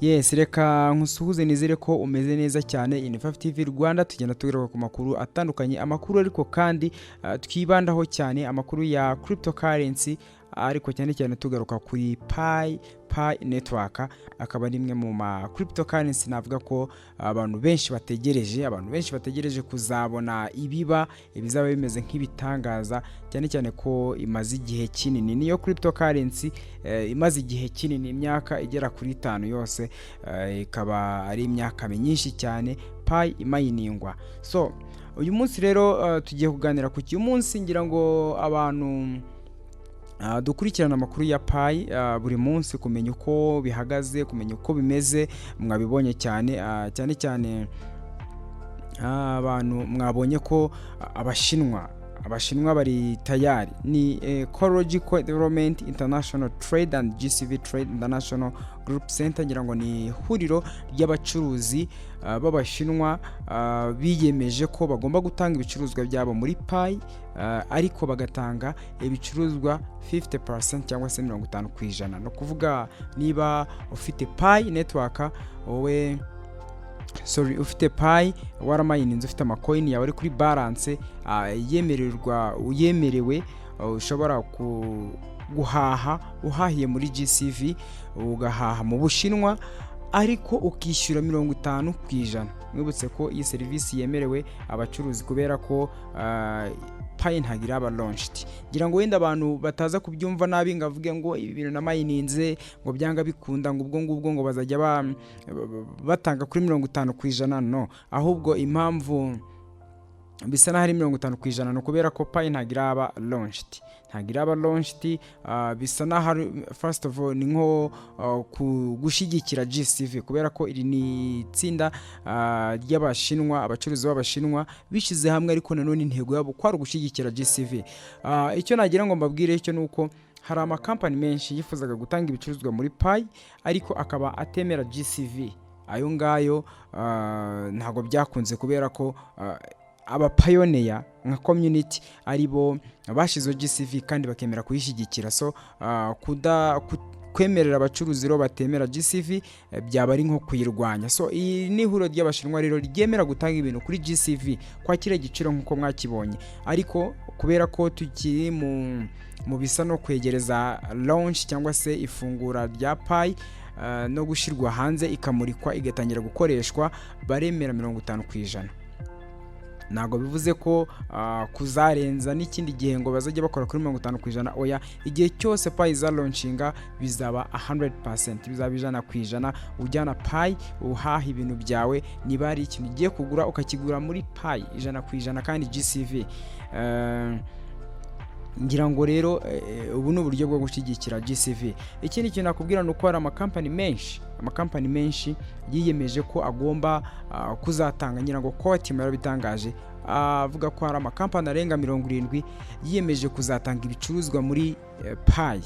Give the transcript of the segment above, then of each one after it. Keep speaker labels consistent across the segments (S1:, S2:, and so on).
S1: Yes, reka nkusuhuze, nizere ko umeze neza cyane. In 5 TV Rwanda tugenda tugaruka ku makuru atandukanye, amakuru ariko kandi twibandaho cyane amakuru ya cryptocurrency, ariko cyane cyane tugaruka kuri Pi Network, akaba ari imwe mu ma cryptocurrency navuga ko abantu benshi bategereje kuzabona ibiba ibizaba bimeze nk'ibitangaza, cyane cyane ko imaze igihe kinini. Niyo cryptocurrency imaze igihe kinini, imyaka igera kuri 5 yose, ikaba ari imyaka myinshi cyane Pi imayiningwa. So uyu munsi rero tugiye kuganira ku uyu munsi. Ngira ngo abantu dukurikirana amakuru ya Pi buri munsi, kumenya uko bihagaze, kumenya uko bimeze, mwabibonye cyane, cyane cyane abantu mwabonye ko Abashinwa bari tayari. Ni Ecological Development International Trade and GCV Trade International Group Center. Ngira ngo ni ihuriro ry'abacuruzi b'Abashinwa biyemeje ko bagomba gutanga ibicuruzwa byabo muri Pi, ariko bagatanga ibicuruzwa 50% cyangwa se 50%. Ni ukuvuga niba ufite Pi Network wowe, sorry, ufite Pi waramayininze, ufite amacoin yawe ari kuri balance yemererwa, yemerewe, ushobora guhaha uhahiye muri GCV, ugahaha mu Bushinwa ariko ukishyura 50%. Mwibutse ko iyi serivisi yemerewe abacuruzi kubera ko Pi ntabwo iraba launched. Ngira ngo wenda abantu bataza kubyumva nabi ngo avuge ngo ibi bintu namayininze ngo byanga bikunda, ngo ubwo ngubwo ngo bazajya batanga kuri 50%. No, ahubwo impamvu bisa n'aho ari 50% ni ukubera ko Pi ntabwo iraba launched, ntabwo iraba launched. Bisa n'aho ari first of all ni nko gushyigikira GCV, kubera ko iri ni itsinda ry'Abashinwa, abacuruzi b'Abashinwa bishyize hamwe, ariko nanone intego yabo kwari ugushyigikira GCV. Icyo nagira ngo mbabwire cyo ni uko hari amakampani menshi yifuzaga gutanga ibicuruzwa muri Pi ariko akaba atemera GCV. Ayo ngayo ntabwo byakunze kubera ko abapioneer nka community ari bo bashyizeho GCV kandi bakemera kuyishyigikira. So kwemerera abacuruzi rero batemera GCV byaba ari nko kuyirwanya. So iyi ni ihuriro ry'Abashinwa rero ryemera gutanga ibintu kuri GCV kwa kiriya giciro nk'uko mwakibonye, ariko kubera ko tukiri mu bisa no kwegereza launch cyangwa se ifungura rya Pi no gushyirwa hanze, ikamurikwa, igatangira gukoreshwa, baremera 50%. Ntabwo bivuze ko kuzarenza n'ikindi gihe ngo bazajya bakora kuri 50%. Oya, igihe cyose Pi iza launchinga bizaba 100%, bizaba 100%. Ujyana Pi uhaha ibintu byawe, niba hari ikintu ugiye kugura ukakigura muri Pi 100% kandi GCV. Ngira ngo rero ubu ni uburyo bwo gushyigikira GCV. Ikindi kintu nakubwira ni uko hari amakampani menshi yiyemeje ko agomba kuzatanga. Ngira ngo Core Team yarabitangaje, avuga ko hari amakampani arenga 70 yiyemeje kuzatanga ibicuruzwa muri Pi,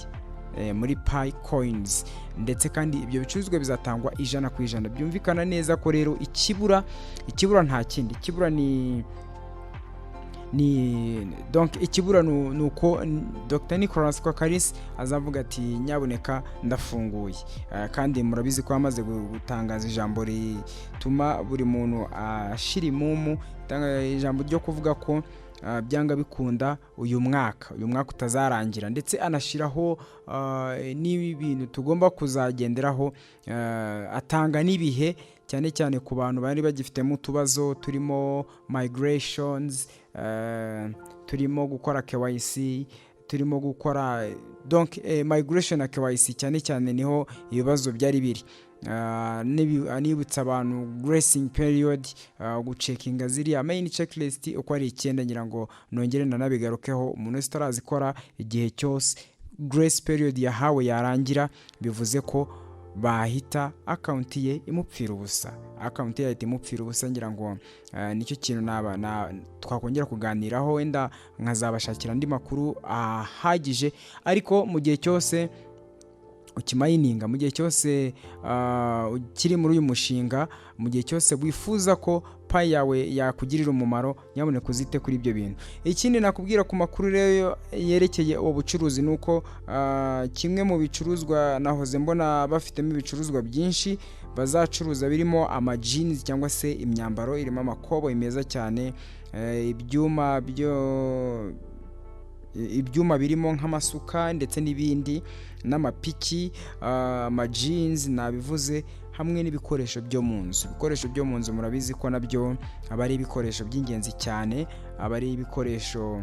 S1: muri Pi coins, ndetse kandi ibyo bicuruzwa bizatangwa 100%. Byumvikana neza ko rero ikibura nta kindi, ikibura ni donc ikibura ni uko Dr Nicolas Kokkalis azavuga ati: "Nyabuneka ndafunguye." Kandi murabizi ko amaze gutangaza ijambo rituma buri muntu ashira imumu, ijambo ryo kuvuga ko byanga bikunda uyu mwaka utazarangira, ndetse anashyiraho n'ibintu tugomba kuzagenderaho, atanga n'ibihe, cyane cyane ku bantu bari bagifitemo utubazo turimo migrations, turimo gukora KYC, turimo gukora donc migration na KYC cyane cyane niho ibibazo byari biri. Anibutsa abantu grace period, gucekinga ziriya main checklist uko ari icyenda. Ngira ngo nongere nanabigarukeho, umuntu wese utarazikora, igihe cyose grace period yahawe yarangira, bivuze ko bahita account ye imupfira ubusa, account ye yahita imupfira ubusa. Ngira ngo nicyo kintu naba twakongera kuganiraho, wenda nkazabashakira andi makuru ahagije. Ariko mu gihe cyose ukimayininga, mu gihe cyose ukiri muri uyu mushinga, mu gihe cyose wifuza ko Pi izagira ikintu igeraho, Pi yawe yakugirira umumaro, nyamuneka uzite kuri ibyo bintu. Ikindi nakubwira ku makuru rero yerekeye ubu bucuruzi ni uko kimwe mu bicuruzwa nahoze mbona bafitemo, ibicuruzwa byinshi bazacuruza birimo amajinizi cyangwa se imyambaro irimo amakoboyi meza cyane, ibyuma birimo nk'amasuka ndetse n'ibindi n'amapiki, amajinizi nabivuze, hamwe n'ibikoresho byo mu nzu. Ibikoresho byo mu nzu murabizi ko nabyo aba ari ibikoresho by'ingenzi cyane, aba ari ibikoresho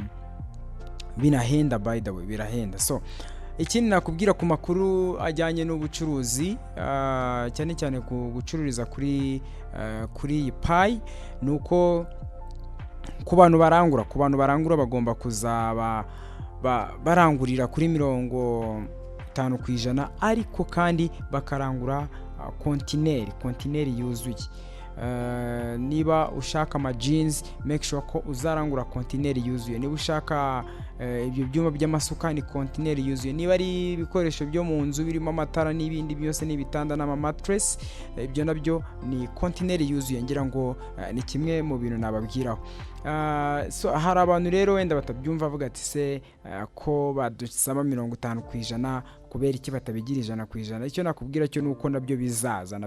S1: binahenda, by the way birahenda. So ikindi nakubwira ku makuru ajyanye n'ubucuruzi, cyane cyane ku gucururiza kuri iyi Pi, ni uko ku bantu barangura bagomba kuzaba barangurira kuri 50%, ariko kandi bakarangura kontineri yuzuye. Niba ushaka amajinizi, make sure ko uzarangura kontineri yuzuye. Niba ushaka ibyo byuma by'amasuka, ni kontineri yuzuye. Niba ari ibikoresho byo mu nzu birimo amatara n'ibindi byose n'ibitanda n'amamatiresi, ibyo nabyo ni kontineri yuzuye. Ngira ngo ni kimwe mu bintu nababwiraho. So hari abantu rero wenda batabyumva, avuga ati: "Se ko badusaba 50%, kubera iki batabigira 100%?" Icyo nakubwira cyo ni uko nabyo bizaza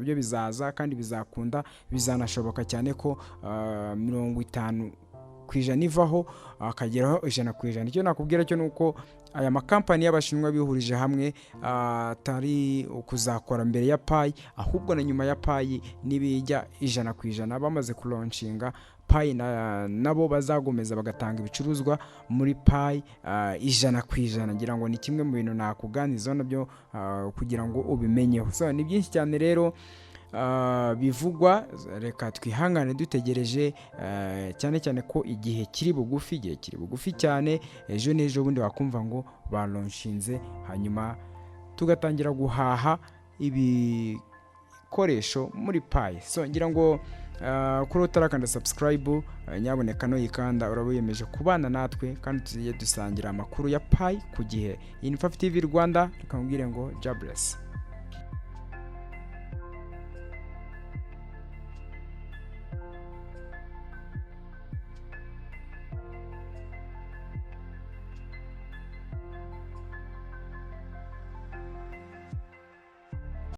S1: kandi bizakunda, bizanashoboka cyane ko 50% ivaho akageraho 100%. Icyo nakubwira cyo ni uko aya makampani y'Abashinwa bihurije hamwe, atari ukuzakora mbere ya Pi, ahubwo na nyuma ya Pi n'ibijya 100% bamaze kulaunchinga Pi, nabo bazagomeza bagatanga ibicuruzwa muri Pi 100%. Ngira ngo ni kimwe mu bintu nakuganizaho nabyo kugira ngo ubimenyeho. So ni byinshi cyane rero bivugwa. Reka twihangane dutegereje, cyane cyane ko igihe kiri bugufi, igihe kiri bugufi cyane. Ejo n'ejo bundi wakumva ngo balaunchinze, hanyuma tugatangira guhaha ibikoresho muri Pi. So ngira ngo kuri utarakanda subscribe, nyaboneka no yikanda, uraba wiyemeje kubana natwe kandi tugiye dusangira amakuru ya Pi ku gihe. Iyi ni Fafi TV Rwanda, reka nkubwire ngo Jah bless.